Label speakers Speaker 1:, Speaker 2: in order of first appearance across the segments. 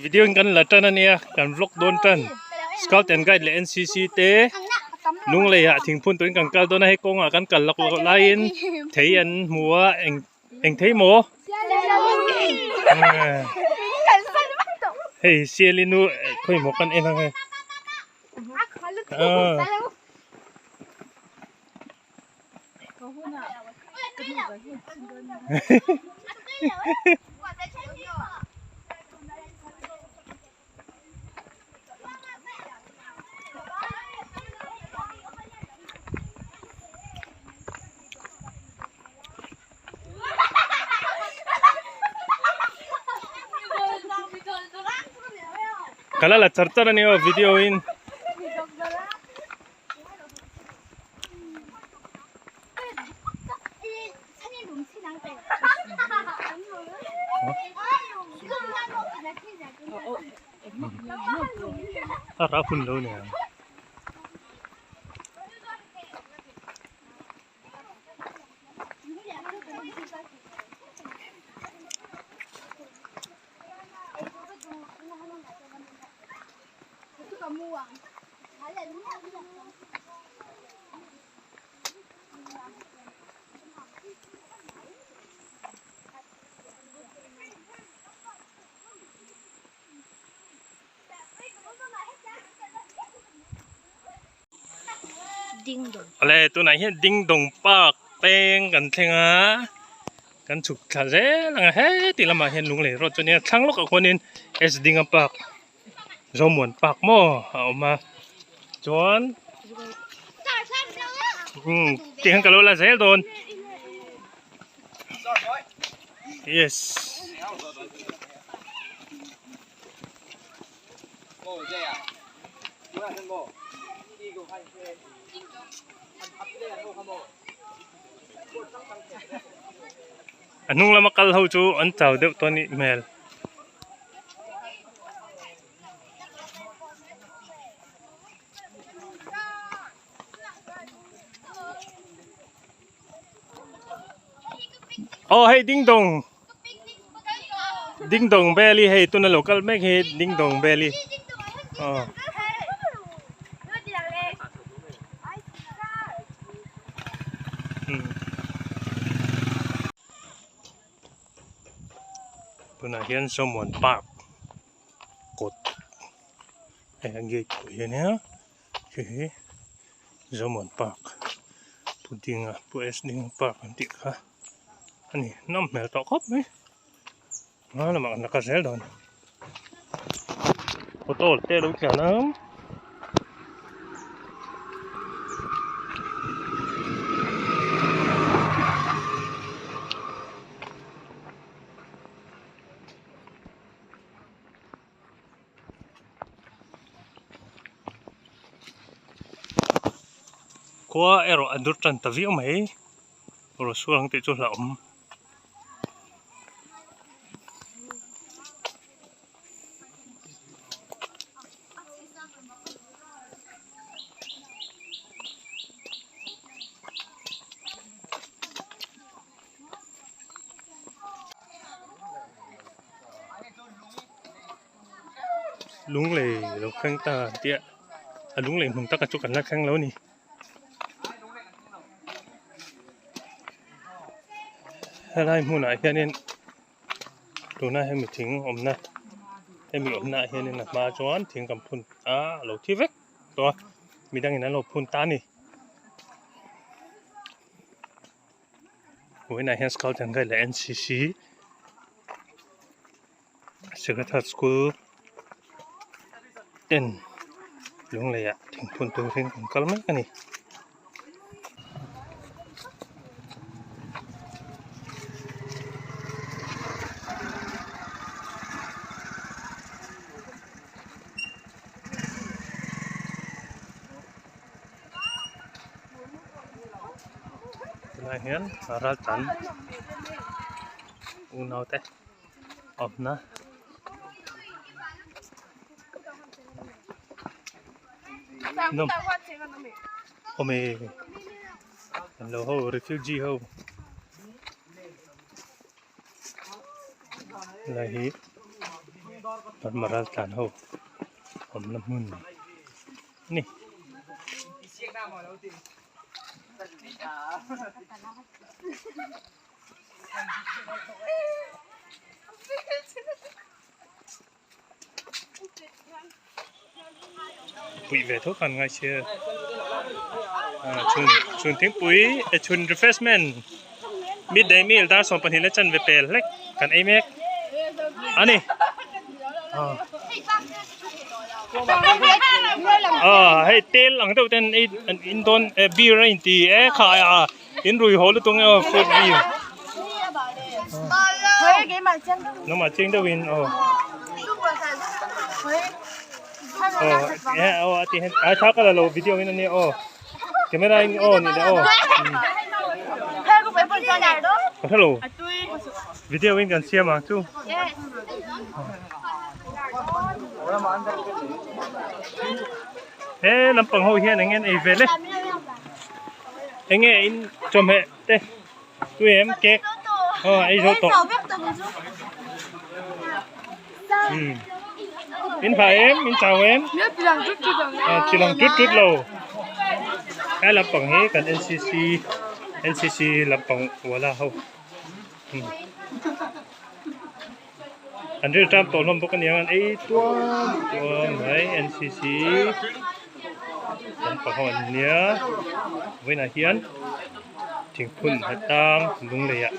Speaker 1: Video in kan la tan ania kan vlog dawn tan Scout and Guide leh NCC te Lunglei ah thingphun turin kan kal dawn a hei kawngah kan kal lawk lawk laiin thei an hmu a eng eng thei maw hei siali nu khawi maw kan en ang e Ka la la char char a ni aw video in. A rah hun lo nia. Awle tunah hian ding dawng park peng kan thleng a kan chhuk thla zel ang a heti lamah hian lunglei road chu a nia thlang lawkah khuanin S dinga park. Zomuan park maw a awm a chuan umm tih hian ka lo la zel dawn yes a hnung lama kal ho chu an chau deuh tawh a nih hmel. Aw hei ding dong ding dong valley hei tuna lo kal mek hi ding dong valley aw. Tunah hian Sawmuan Park kawt hei a gate pawh hi ania hei hi Zomuan Park Pu Dinga Pu S Dinga Park an tih kha a ni nawm hmel tawh khawp mai hma lamah kan la kal zel dawn auto te a lo tlan ang. Khua erawh a dur tan ta viau mai rawh sual ang tih chu hlauhawm. Lunglei lo thleng ta ang tih a a lunglei hmun taka chu kan la thleng lo a ni. Helai hmunah hianin tuna hemi thing awmna hemi awmna ah hianin a hma chuan thing kan phun a a lo thi vek tawh a midangin an lo phun ta a ni. Vawiinah hian Scout and Guide leh NCC Sacred Heart School ten Lungleiah thingphun turin an kal mek a ni. Tunah hian raltlan unau te awmna nawm awm e an lo ho refugee ho lai hi. Burma raltlan ho awmna hmun a ni. Puih ve tho khan ngai sia chhun chhun thingpui chhun refreshment midday meal dar 12 leh chanve pel hlek kan ei mek a ni ah hei tel ang deuh ten ei an in dawn beer a inti e kha a in rui haw lutuk nge aw fruit beer nangmah chiang deuhin aw aw a ti hian a thla ka la lo video in ania aw camera in aw ni le aw ka hre lo video in kan siam ang chu he lampang ho hian eng nge an ei vel e. Enge in chawhmeh te tui em cake aw ei zo tawh umm in hah em in chau em ah chi lang tut tut lo he lampang hi kan N_C_C N_C_C lampang wala ho umm an rilṭam tawh hlawm bawk aniang an ei tuam tuam mai N_C_C lampang ho an nia vawiinah hian thingphun hetang lung leiah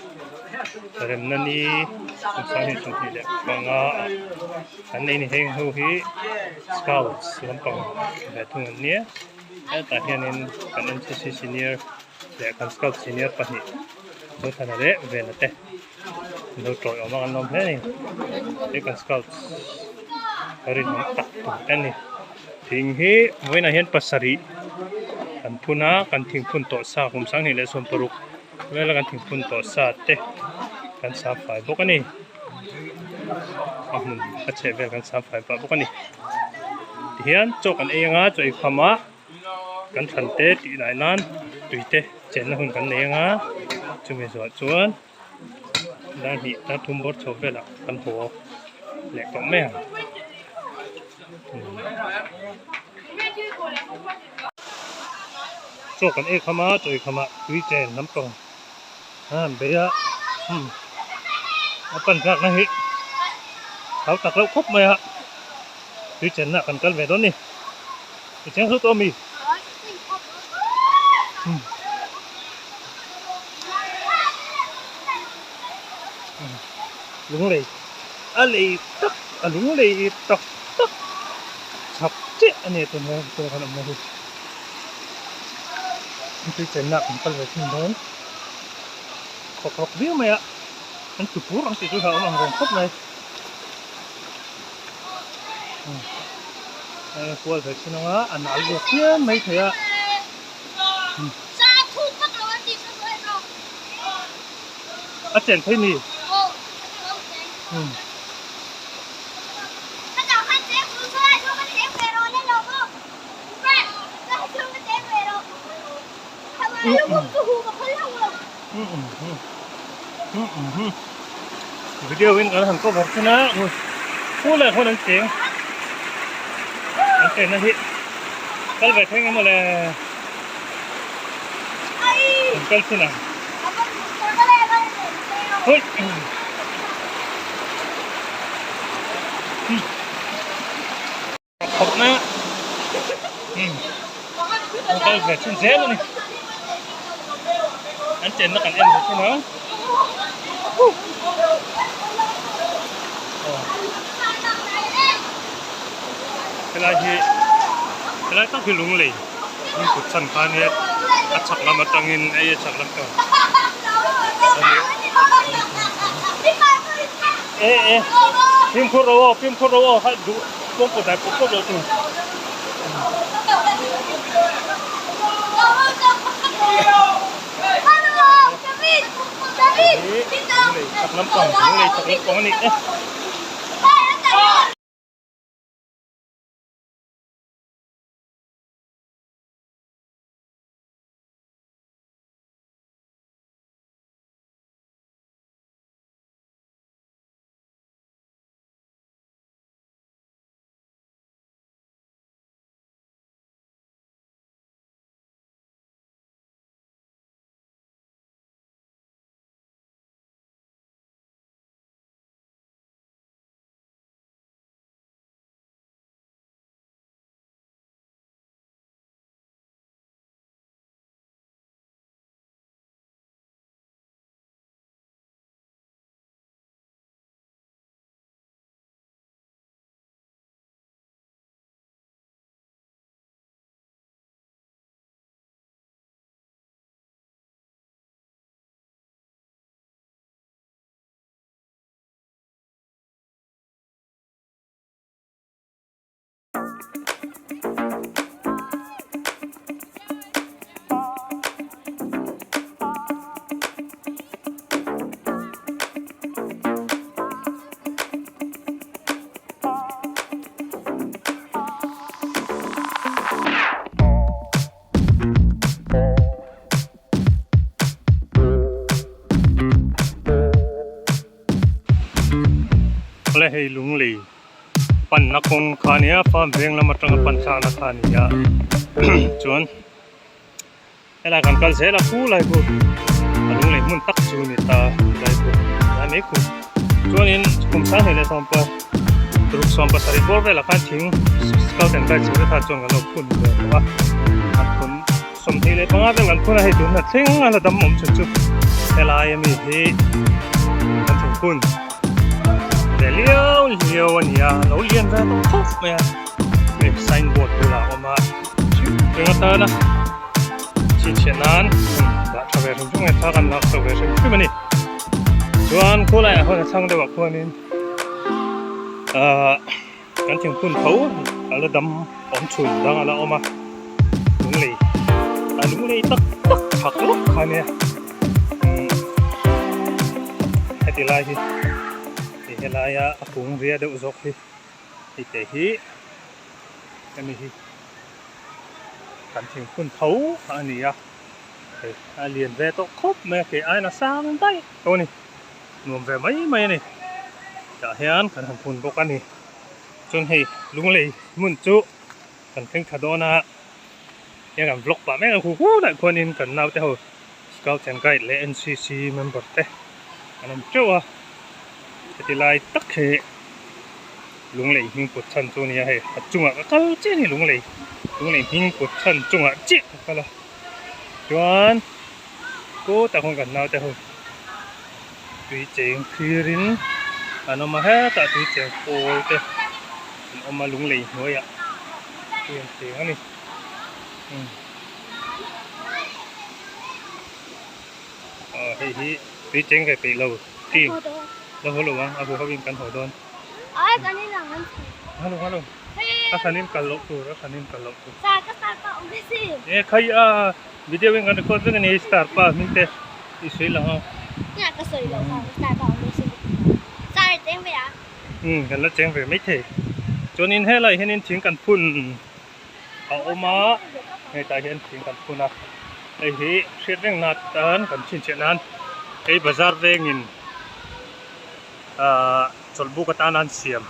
Speaker 1: remna ni 2025 ah an nei ni heng ho hi scouts lampang ve thung an nia hetah hianin kan N_C_C senior leh kan scout senior pahnih Zothana leh Vena te an lo tawih awm a kan lawm hle a ni he kan scouts rinawm tak tur te a ni thing hi vawiinah hian pasarih kan phun a kan thingphun tawh sa kum 2016 vela kan thingphun tawh sa te kan sa fai bawk a ni a hmun a chheh vel kan sa fai pah bawk a ni tihian chaw kan ei anga chaw eikham ah. Kan thlan te tih lai nan tui te chenna hun kan nei anga chumi zawh chuan dar hnih dar thum bawr chho velah kan haw leh tawh mai ang. Chaw kan ei kham a chaw ei kham ah tui chen lampang a han bei a a pan tlakna hi hau tak loh khawp mai a tui chenna kan kal ve dawn a ni. I cheng hlut awm i. Lunglei a lei tak a lunglei tak tak chhak chiah a ni tun hian tuna kan awmna hi. Tui chenna kan kal ve thin dawn khawk rawk viau mai a an tlu pur ang tih chu hlauhawm ang reng khawp mai. Hei kual ve thin anga a nal ve chiam mai thei a. A chen thei mi. Video in kan han cover thin a khu leh khawn an cheng an chen na hi kal ve thleng emaw le an kal thin ang hui Khawp na an kal ve chhun zel a ni an chenna kan en ve thin a helai hi helai tak hi lunglei in kut chhan khan hi a chhak lam atangin ei a chhak lam tawh e e fimkhur ro aw fimkhur ro aw kha duh kawngpawh dai pawp pawp loh tur. Lunglei chak lampang lunglei chak lampang a ni e. Awle hei lunglei panna kawng kha ania farm veng lam atanga pan thlakna kha a ni a chuan helai kan kal zel a khu lai khu a lunglei hmun tak chu a ni ta tilai khu a mai khu chuanin kum sang hnih leh sawmpa ruk sawmpa sarih bawr velah khan thing scout and guide te kha chuan kan lo phun ve tawh a an phun 25 vel kan phun a hei tunah thleng a la dam awm chhun chu helai ami hi kan thingphun ve liau liau a ni a lo lian ve tawh khawp mai a hei signboard bulah a awm a ring atana chhinchhiah nan dah tha ve hrim hrim a thla kan lak chho ve hrim hrim a ni chuan khulaiah khuan a chhang deuhah khuanin ahh. Kan thingphun tho a la dam awm chhun dang a la awm a, lunglei a lunglei tak tak chak lawk kha nia umm heti lai hi hei helaia a kung ria deuh zawk hi hei te hi hemi hi kan thingphun tho a ni a hei a lian ve tawh khawp mai a kei aiin a sang daih tawh a ni. Nuam ve mai mai a ni. Tah hian kan han phun bawk a ni. Chuan hei lunglei hmun chu kan thleng tha dawn a, heng an vlog pah mek a hu hu lah khuanin kan naute ho Scouts and Guide leh NCC member te an awm teuh a. Heti lai tak hi lunglei hming put chhan chu a ni a hei a chungah ka kal chiah a ni lunglei lunglei hming put chhan chungah chiah ka kal a. Chuan kawtah khuan kan naute ho tui cheng thlirin an awm a hetah tui cheng pawl te an awm a lunglei hnuaiah tui an cheng a ni umm aw hei hi tui cheng ve peih lo team la haw lo ang a haw ho in kan haw dawn hello hello a hranin kal loh tur a hranin kal loh tur e khai a. Video in kan record vek a ni star pa hming te i sawi lang a.
Speaker 2: Nia ka sawi loh kha star pa awm se star cheng ve a.
Speaker 1: Um kan la cheng ve mai thei. Chuanin helai hianin thing kan phun a awm a hetah hian thing kan phun a hei hi hriat reng na tan kan chhinchhiah nan hei bazar vengin ahh chawlhbuk atana an siam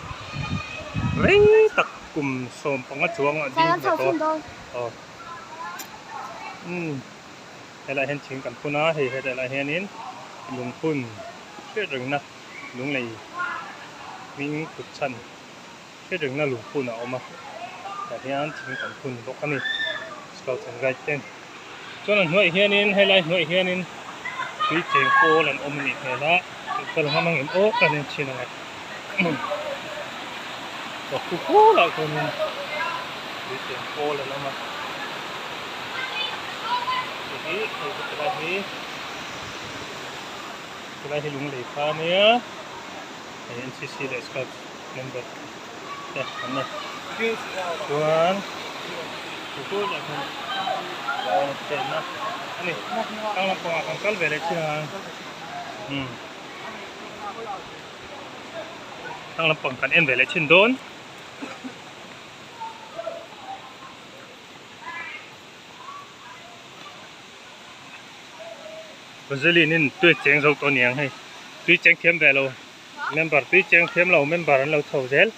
Speaker 1: rei tak kum 15 chuang a ding ve tawh a aw. Umm helaiah hian thing kan phun a hei hetah lah hianin lungphun hriat rengna lunglei hming kut chhan hriat rengna lungphun a awm a tah hian thing kan phun bawk a ni scouts and guide ten chuan a hnuaiah hianin helai hnuaiah hianin tui cheng pawl an awm a nih hmel a kal ngam ang em aw ka en chhin ang e. Khu khulah khuanin tui cheng pawl an awm a hei hi hei hi tilai hi tilai hi lunglei kha a nia hei NCC leh scouts member te an ni chuan khu khulah khuan chenna a ni tlang lampangah kan kal ve leh thin ang umm. Thlang lampang kan en ve leh thin dawn. Vaseline in tui cheng zo tawh niang hei tui cheng thiam ve lo member tui cheng thiam lo member an lo chho zel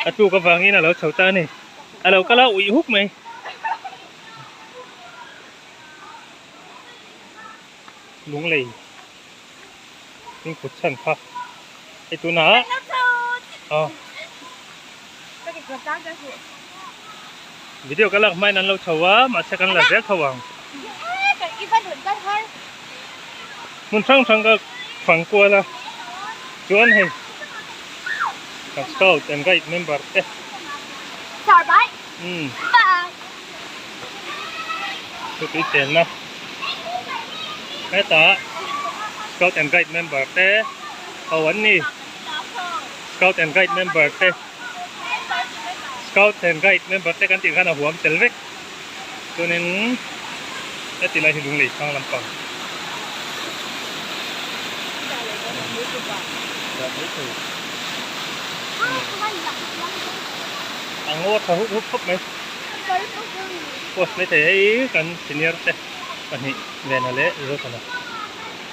Speaker 1: a tuk avangin a lo chho ta a ni a lo kal a uih huk mai. Lunglei in kut chhan kha hei tunah aw video ka lak hmain an lo chho a mahse kan la zel tho ang hmun hrang hrang ka fang kual a chuan hei kan scout and guide member te umm Chutui chenna hetah scout and guide member te ho an ni scout and guide member te. Scout and Guide member te kan tih khan a huam tel vek. Chuanin heti lai hi lunglei sang lampang. A ngaw tha hup hup khawp mai. Post mai thei hei kan senior te pahnih Vena leh Zothana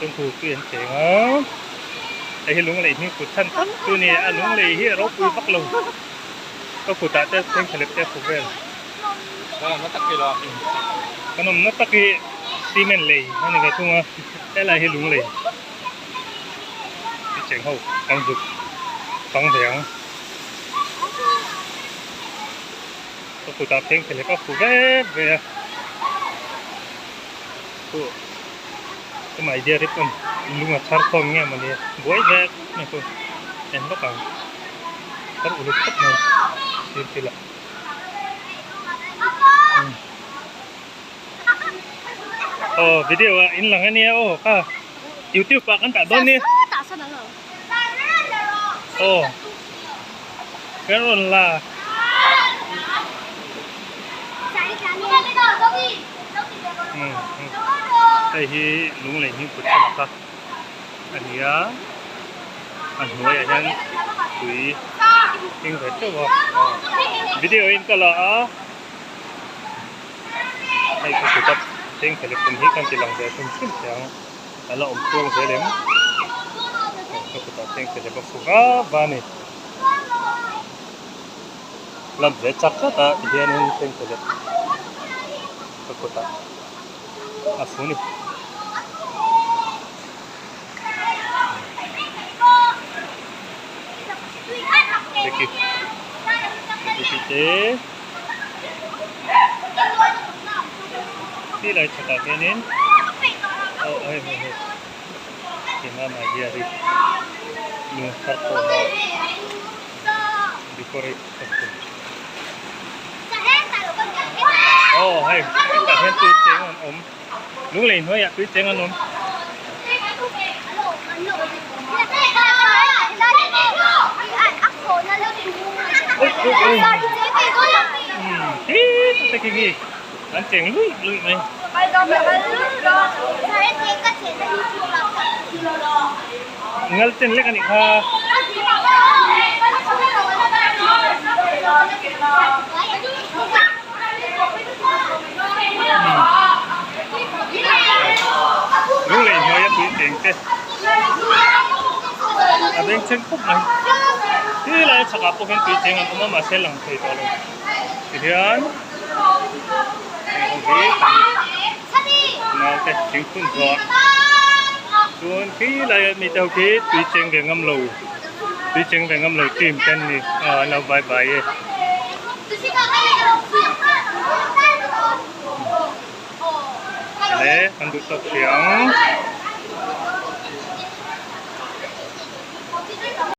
Speaker 1: chuan khu tui an cheng a. Hei hi lunglei hming kut chhan tak chu a ni a, lunglei hi a ropui vak lo. Ka kutah te thlengthlep te a fu vel. Kan awmna tak hi cement lei a ni ve thung a, helai hi lung lei i cheng ho kan zuk fang ve ang. Ka kutah thlengthlep a fu vek ve a, khu ka my dear hi pawn lung a chhar khawm nge mawni buai vek mai khu en lawk ang chhar uluk khawp mai sir thil ah. Aw video ah in lang ania aw kha youtube ah kan dah dawn ni aw kan rawn la hei hi lunglei hming put thlalak kha a ni a a hnuaiah hian tui hing ve teuh a video in ka la a hei ka kut a thleng thei kum hi kan ti lang ve hrim hrim thei ang a la awm tluang zel em ka kut ah thleng thei leh bawk va va a ni lan ve chak tlat a tihianin thleng thei leh ka kut ah a fu a ni. Ti lai chhakah hianin aw hei hei hei eng a mai hian hi lung thar khawm a decorate ka tum aw hei hetah hian tui cheng an awm. Lunglei hnuaiah tui cheng an awm. An cheng luih luih mai. Ngal chen lek a nih kha. Lunglei hnuaia tui cheng te a veng cheng khawp mai ti lai chhakah pawh hian tui cheng an awm a mahse lang thei tawh lo tihian heng ho hi kan naute thingphun zuar chuan khi laia mite ho khi tui cheng ve ngam lo tui cheng ve ngam lo team te an ni a an lo bye bye e. Le kan duh tawk thei ang.